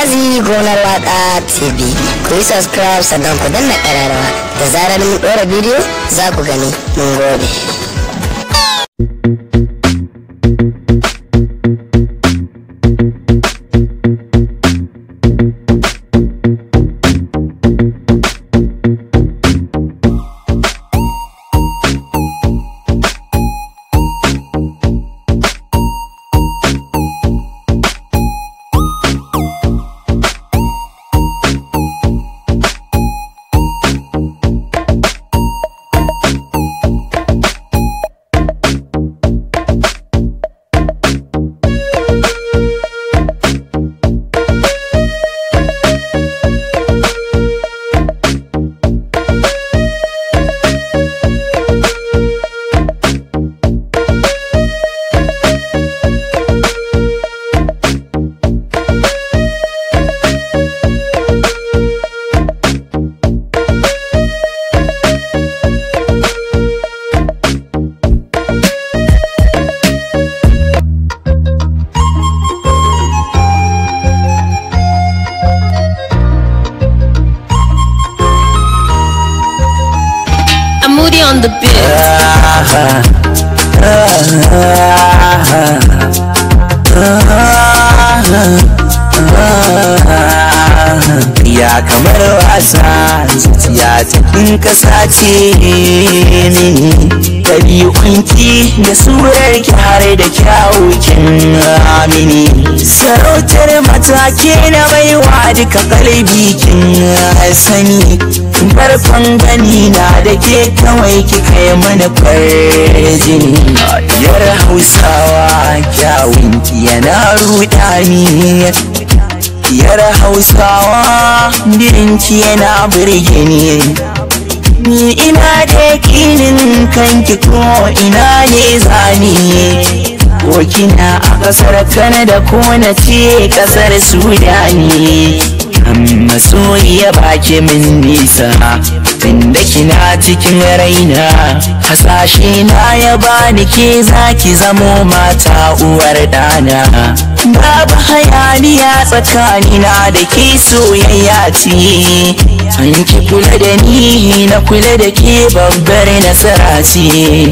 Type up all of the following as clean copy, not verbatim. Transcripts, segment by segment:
Alfazazi Gonar Waka TV. Ku yi subscribe sannan ku danna ƙararrawa. Da zarar mun ɗora bidiyo za ku gani. Mun gode. I'm Moody on the beat. Ya kamar wasa zuciya cikin kasa ce mini ɗabi'unki da surarki har da kyawukin amini sarautar matake na baiwa duka kalbi kin sani farkon gani na da ke kawai kika yi mana kwarjini yar Hausawa kyawunki yana rudani yar Hausawa birinki yana burge ni ni ina da yakinin kanki ko ina ne zani ko kina a kasar Canada ko na ce kasar Sudani amma soyayya baki min nisa tunda kina cikin raina hasashe na ya bani ke zaki zamo mata uwar dana babu hayaniya tsakanina da ke soyayya ce an ki kula da ni na kula da ke babbar nasara ce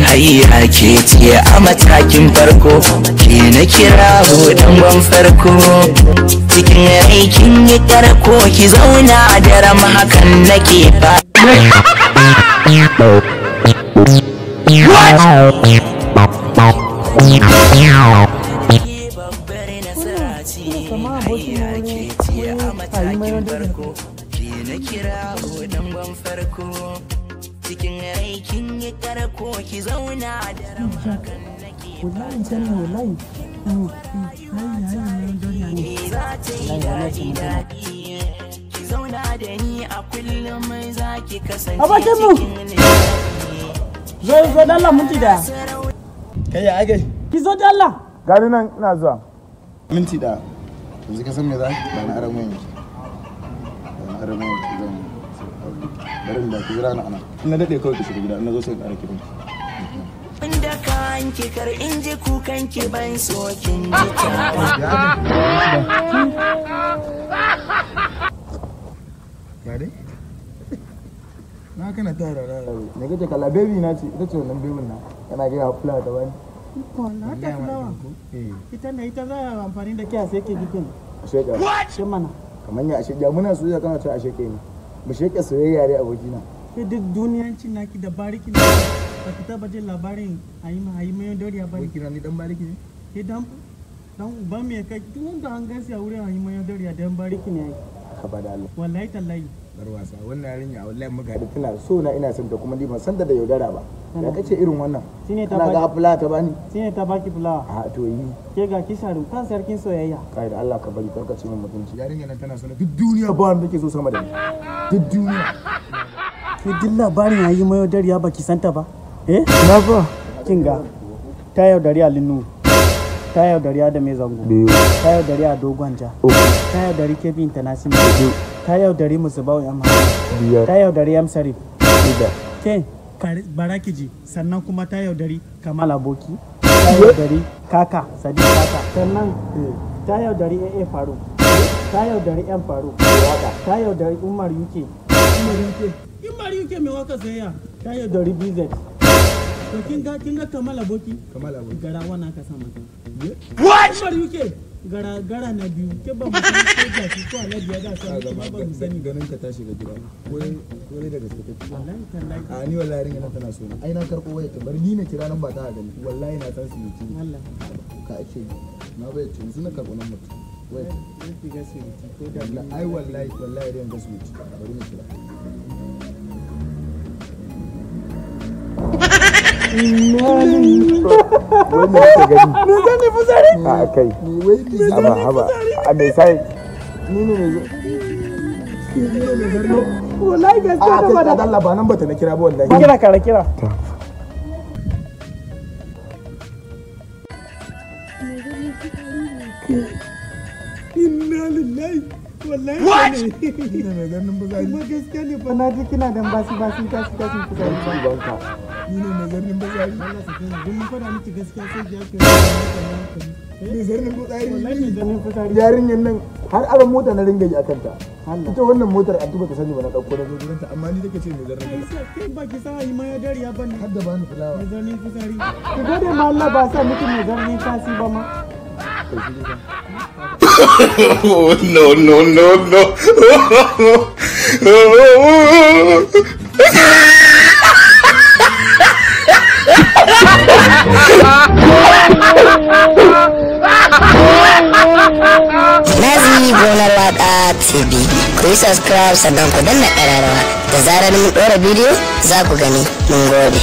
hayya ke ce a matakin farko ke na kira dangon farko cikin aikin yi karko ki zauna daram hakan nake fa. Cikin aikin yi karko ki zauna daram hakan nake Abokinmu! Zo zo dalla minti daya. Kai ya ake? Ki zo dalla. Gani nan ina zuwa. Minti daya. Yanzu ka san me za? Ba na aron wayanki. Ba na aron wayanki zan bari da ki jira na ana. Ina dade kawai ki shiga gida ina zo sai in ƙara kiran ki. Inda kanki kar in ji kukan ki ban so kin ji Ya dai? Na kana ta rara. Me kake kalla baby na ce ita ce wannan baby na. Kana ga fulawa ta bani. Ko na ta fulawa. Ita ne ita za a amfani da ke a sai ke gikin. Sheka. Shi mana. Kamar ya ashe muna soyayya kana cewa ashe ke ni. Mu sheke soyayya dai abokina. Ke duk duniyancin naki da bariki na. Ba ki taba jin labarin ayi mayon doriya ba ne. Abokina ni dan bariki ne? Ke dan uban me kai duk wanda an gansi a wurin ayi mayon doriya dan bariki ne ai. Ka bada Allah. Wallahi tallahi. Bar wasa wannan yarinya wallahi muka haɗu tana so na ina son ta kuma ni ban san ta da yaudara ba. Ya kace irin wannan? Shine ta baki. Kana ga fulawa ta bani? Shine ta baki fulawa. A to yi. Ke ga kisharu kan sarkin soyayya. Kai da Allah ka bari karka ci min mutunci. Yarinya nan tana so na duk duniya ba wanda take so sama da ni. Duk duniya. Ke duk labarin yayi mayo dariya baki santa ba? Eh? Na fa. Kin ga ta yaudari Alinu. Ta yaudari Adame Zango. Ta yaudari Ado Gwanja. Ta yaudari Kebbi International. Ta yaudari Musubau Yamma. Ta yaudari M Sharif. Ke Barakiji sannan kuma ta yaudari Kamal Aboki. Ta yaudari Kaka Sadiq Kaka. Sannan ta yaudari AA Faruk. Ta yaudari yan faru. Ta yaudari Umar UK. Umar UK. Umar UK mai waka sayayya. Ta yaudari BZ. To kin ga Kamal Aboki? Kamal Aboki. Gara wannan ka sa mata. What? Umar UK. Gara gara na biyu. Ke ba mu san ko jaki ko alade ya da sa Ka ba mu sani. Ganin ka tashi ga gida. Ko ko dai da gaske kake? Wallahi tallahi. A ni wallahi ringa nan tana so na. Ai na karɓo wayar ta, bari ni na kira nan ba ta gani. Wallahi na san su ne ci. Allah. Ka ake yi. Na bayar ce yanzu na karɓo nan mutum. Wayar. Zai ki ga sweetie ko da Ai wallahi wallahi ringa ga su ci. Bari na kira. Wai me kake gani? Me zan yi fitsari? A kai. Ni wai ni Haba haba. A me sai? ni ne mai ni ne mai zarno. Wallahi gaskiya A ta kai fada. ka dalla ba nan ba ta na kira ba wallahi. Kira kara kira. Inna lillahi wallahi. What? Ni ne mai zarnin fitsari. Kuma gaskiya ne fa na ji kina dan basi basi kasi kasi fitsari. Ubanka. Ni ne mai zarnin fitsari. Allah sakina duk mun fada miki gaskiya sai ki yake. Mai zarnin fitsari. Wallahi mai zarnin fitsari. Yarinyar nan har aron mota na ringa yi akan ta. Allah. Ita wannan motar antu bata sani ba na dauko na zo gurin ta, amma ni take ce mai zarnin fitsari. Kai ba ki sa yi ma ya dariya ba ne. Har da bani fulawa. Mai zarnin fitsari. Ki gode ma Allah ba sa miki mai zarnin kasi ba ma. Oh, no, no, no, no. Nazi Gonar Waka TV. Ku yi subscribe sannan ku danna ƙararrawa. Da zarar mun ɗora bidiyo za ku gani. Mun gode.